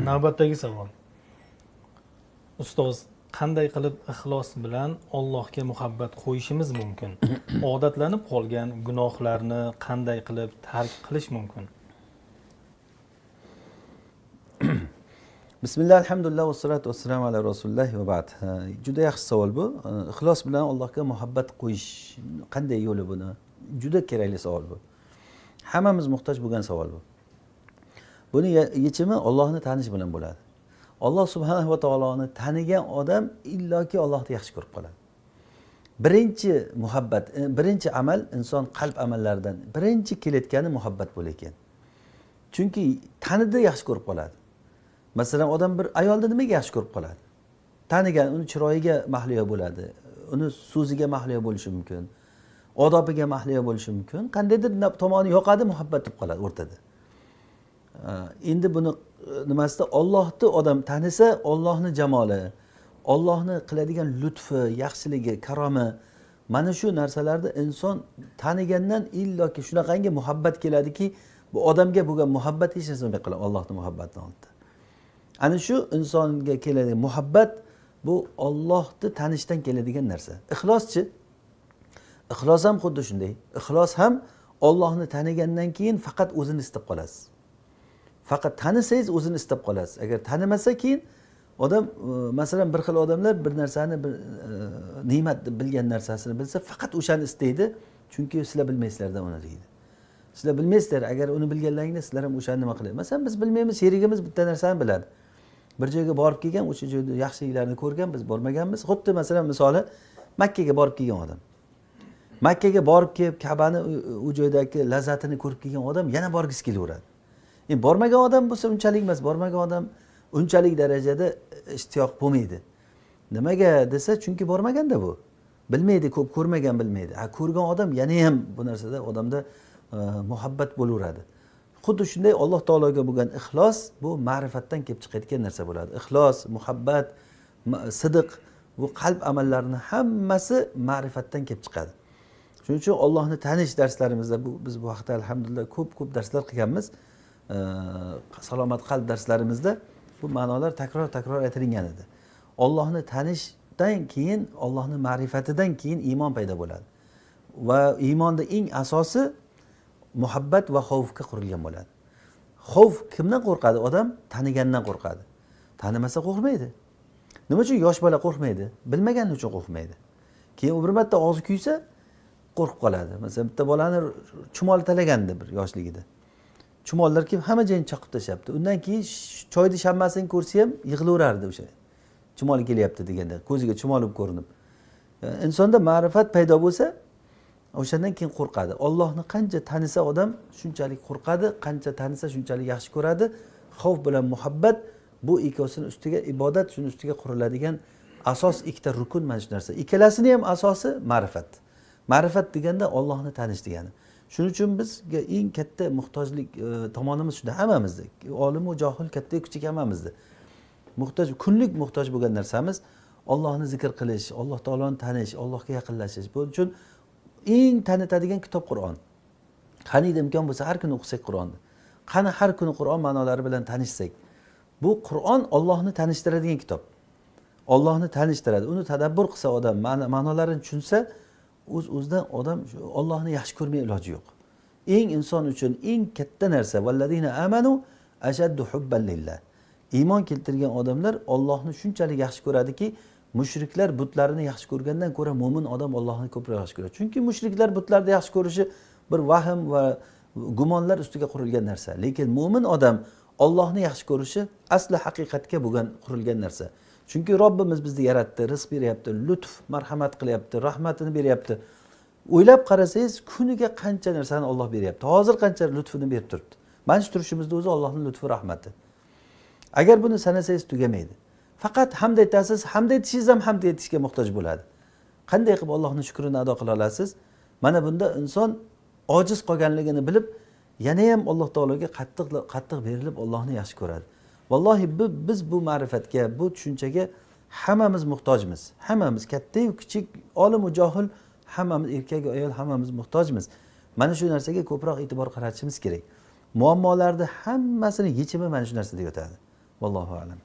Navbatdagi savol. Ustoz, qanday qilib ixlos bilan Allohga muhabbat qo'yishimiz mumkin? Odatlanib qolgan gunohlarni qanday qilib tark qilish mumkin? Bismillah, alhamdulillah, vassalotu vassalamu ala rasulilloh va ba'd. Juda yaxshi savol bu. Ixlos bilan Allohga muhabbat qo'yish qanday yo'li buni? Juda kerakli savol bu. Hammamiz muhtoj bo'lgan savol bu. Buni yechimi Allohni tanish bilan bo'ladi. Alloh subhanahu va taoloni tanigan odam illoki Allohni yaxshi ko'rib qoladi. Birinchi muhabbat, birinchi amal inson qalb amallaridan birinchi kelayotgani muhabbat bo'lar ekan. Chunki tanidi, yaxshi ko'rib qoladi. Masalan, odam bir ayolni nimaga yaxshi ko'rib qoladi? Tanigan, uni chiroyiga mahliyo bo'ladi, uni so'ziga mahliyo bo'lishi mumkin, odobiga mahliyo bo'lishi mumkin. Qandaydir tomoni yoqadi, muhabbat deb qoladi o'rtada. Endi buni nimasida Ollohni odam tanisa, Ollohni jamoli, Ollohni qiladigan lutfi, yaxshiligi, karomi, mana shu narsalarni inson tanigandan illoki shunaqangi muhabbat keladiki, bu odamga bo'lgan muhabbat hech narsa bo'lmay qoladi Ollohni muhabbatini oldida. Ana shu insonga keladigan muhabbat bu Ollohni tanishdan keladigan narsa. Ixloschi? Ixlos ham xuddi shunday. Ixlos ham Ollohni tanigandan keyin faqat o'zini istab qolasiz. Faqat tanisangiz o'zini istab qolasiz. Agar tanimasa keyin odam, masalan, bir xil odamlar bir narsani, bir ne'mat deb bilgan narsasini bilsa, faqat o'shani istaydi. Chunki sizlar bilmaysizlarda uni deydi. Sizlar bilmaysizlar, agar uni bilganlaringda sizlar ham o'shani nima qiladi. Masalan, biz bilmaymiz, sherigimiz bitta narsani biladi. Bir joyga borib kelgan, o'sha joyda yaxshiliklarni ko'rgan, biz bormaganmiz. Xuddi masalan, misoli Makkaga borib kelgan odam. Makkaga borib kelib, Ka'bani u joydagi lazzatini ko'rib kelgan odam yana borgisi kelaveradi. Endi bormagan odam bo'lsa unchalik emas, bormagan odam unchalik darajada ishtiyoq bo'lmaydi. Nimaga desa, chunki bormaganda bu. Bilmaydi, ko'p ko'rmagan, bilmaydi. Ha, ko'rgan odam yana ham bu narsada odamda muhabbat bo'laveradi. Xuddi shunday Alloh taologa bo'lgan ixlos bu ma'rifatdan kelib chiqayotgan narsa bo'ladi. Ixlos, muhabbat, sidiq, bu qalb amallarini hammasi ma'rifatdan kelib chiqadi. Shuning uchun Allohni tanish darslarimizda biz bu haqda alhamdulillah ko'p-ko'p darslar qilganmiz. Salomat qalb darslarimizda bu ma'nolar takror-takror aytilgan edi. Allohni tanishdan keyin, Allohning ma'rifatidan keyin iymon paydo bo'ladi. Va iymonda eng asosi muhabbat va xavfga qurilgan bo'ladi. Xavf kimdan qo'rqadi odam? Tanigandan qo'rqadi. Tanimasa qo'rqmaydi. Nima uchun yosh bola qo'rqmaydi? Bilmagani uchun qo'rqmaydi. Keyin u bir marta og'zi kuysa qo'rqib qoladi. Masalan, bitta bolani chumol talagandi bir yoshligida. Chumollar kelib hamma joyini chaqib tashlabdi. Undan keyin choyni shammasini ko'rsa ham yig'laverardi o'sha. Chumol kelyapti deganda, ko'ziga chumol bo'lib ko'rinib. Insonda ma'rifat paydo bo'lsa, o'shandan keyin qo'rqadi. Allohni qancha tanisa odam shunchalik qo'rqadi, qancha tanisa shunchalik yaxshi ko'radi. Xavf bilan muhabbat bu ikkovsini ustiga ibodat, shuni ustiga quriladigan asos ikkita rukun mana shu narsa. Ikkalasini ham asosi ma'rifat. Ma'rifat deganda Allohni tanish degani. Shuning uchun bizga eng katta muhtojlik tomonimiz shunda hammamizda. Olim va johil, katta kichik hammamizda. Muhtoj, kunlik muhtoj bo'lgan narsamiz Allohni zikr qilish, Alloh taoloni tanish, Allohga yaqinlashish. Buning uchun eng tanitadigan kitob Qur'on. Qaniydi imkon bo'lsa har kuni o'qisak Qur'onni. Qani har kuni Qur'on ma'nolari bilan tanishsak. Bu Qur'on Allohni tanishtiradigan kitob. Allohni tanishtiradi. Uni tadabbur qilsa odam, ma'nolarini tushunsa, o'z-o'zidan odam Allohni yaxshi ko'rmay iloji yo'q. Eng inson uchun eng katta narsa vallazina amanu ashaddu hubban lillah. Iymon keltirgan odamlar Allohni shunchalik yaxshi ko'radiki, mushriklar butlarini yaxshi ko'rgandan ko'ra mo'min odam Allohni ko'proq yaxshi ko'radi. Chunki mushriklar butlarni yaxshi ko'rishi bir vahm va gumonlar ustiga qurilgan narsa. Lekin mo'min odam Allohni yaxshi ko'rishi asli haqiqatga bo'lgan qurilgan narsa. Chunki Robbimiz bizni yaratdi, rizq beryapti, lutf, marhamat qilyapti, rahmatini beryapti. O'ylab qarasangiz, kuniga qancha narsani Alloh beryapti. Hozir qancha lutfini berib turibdi. Mana shu turishimizda o'zi Allohning lutfi, rahmati. Agar buni sanasangiz tugamaydi. Faqat hamd aytasiz, hamd aytishingiz ham hamd aytishga muhtoj bo'ladi. Qanday qilib Allohning shukrini ado qila olasiz? Mana bunda inson ojiz qolganligini bilib, yana ham Alloh taologa qattiq qattiq berilib Allohni yaxshi ko'radi. Vallohi biz bu ma'rifatga, bu tushunchaga hammamiz muhtojmiz. Hammamiz, katta-yu kichik, olim va johil, hammamiz, erkak va ayol hammamiz muhtojmiz. Mana shu narsaga ko'proq e'tibor qaratishimiz kerak. Muammolarni hammasini yechimi mana shu narsada yotadi. Vallohu alam.